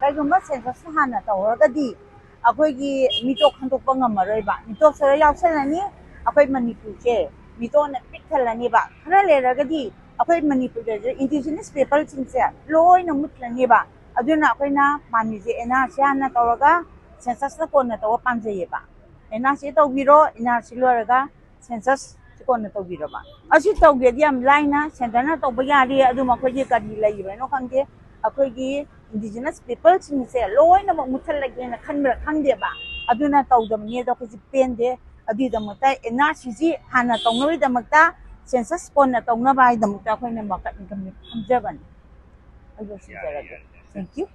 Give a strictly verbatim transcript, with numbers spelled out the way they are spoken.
ꯀꯩꯒꯨꯝꯕ ꯁꯦꯟꯁꯁ ꯍꯥꯟꯅ ꯇꯧꯔꯒꯗꯤ ꯑꯩꯈꯣꯏꯒꯤ ꯃꯤꯇꯣꯞ ꯈꯟꯗꯣꯛꯄ ꯉꯝꯃꯔꯣꯏꯕ꯫ ꯃꯤꯇꯣꯞꯁꯤꯗ ꯌꯥꯎꯁꯜꯂꯅꯤ꯫ ꯑꯩꯈꯣꯏ ꯃꯅꯤꯄꯨꯔꯁꯦ ꯃꯤꯇꯣꯞꯅ ꯄꯤꯛ ꯊꯜꯂꯅꯤꯕ꯫ ꯈꯔ ꯂꯩꯔꯒꯗꯤ ꯑꯩꯈꯣꯏ ꯃꯅꯤꯄꯨꯔꯗꯁꯨ ꯏꯟꯗꯤꯖꯤꯅꯁ ꯄꯤꯄꯜꯁꯤꯡꯁꯦ ꯂꯣꯏꯅ ꯃꯨꯠꯂꯅꯦꯕ꯫ ꯑꯗꯨꯅ ꯑꯩꯈꯣꯏꯅ ꯄꯥꯝꯃꯤꯁꯦ ꯑꯦꯟ ꯑꯥꯔ ꯁꯤ ꯍꯥꯟꯅ ꯇꯧꯔꯒ ꯁꯦꯟꯁꯁꯅ ꯀꯣꯟꯅ ꯇꯧꯕ ꯄꯥꯝꯖꯩꯌꯦꯕ꯫ ꯑꯦꯟ ꯑꯥꯔ ꯁꯤ ꯇꯧꯕꯤꯔꯣ, ꯑꯦꯟ ꯑꯥꯔ ꯁꯤ ꯂꯣꯏꯔꯒ ꯁꯦꯟꯁꯁ ꯀꯣꯟꯅ ꯇꯧꯕꯤꯔꯕ꯫ ꯑꯁꯤ ꯇꯧꯒꯦꯗꯤ ꯌꯥꯝ ꯂꯥꯏꯅ, ꯁꯦꯟꯇꯔꯅ ꯇꯧꯕ ꯌꯥꯔꯤ꯫ ꯑꯗꯨ ꯃꯈꯣꯏꯒꯤ ꯀꯔꯤ ꯂꯩꯔꯤꯕꯅꯣ ꯈꯪꯗꯦ꯫ ꯑꯩꯈꯣꯏꯒꯤ ꯏꯟꯗꯤꯖꯤꯅꯁ ꯄꯤꯄꯜꯁꯤꯡꯁꯦ ꯂꯣꯏꯅꯃꯛ ꯃꯨꯠꯊꯠꯂꯒꯦꯅ ꯈꯟꯕ꯭ꯔꯥ ꯈꯪꯗꯦꯕ꯫ ꯑꯗꯨꯅ ꯇꯧꯗꯕꯅꯤ꯫ ꯑꯗꯣ ꯑꯩꯈꯣꯏꯁꯦ ꯄꯦꯟꯗꯦ꯫ ꯑꯗꯨꯒꯤꯗꯃꯛꯇ ꯑꯦꯟ ꯑꯥꯔ ꯁꯤꯁꯤ ꯍꯥꯟꯅ ꯇꯧꯅꯕꯒꯤꯗꯃꯛꯇ, ꯁꯦꯟꯁꯁ ꯀꯣꯟꯅ ꯇꯧꯅꯕ ꯍꯥꯏꯗꯃꯛꯇ ꯑꯩꯈꯣꯏꯅ ꯃꯀꯠ ꯃꯀꯠ ꯈꯟꯖꯕꯅꯤ꯫ ꯑꯩ ꯂꯣꯏꯁꯤꯟꯖꯔꯒꯦ꯫ Thank you꯫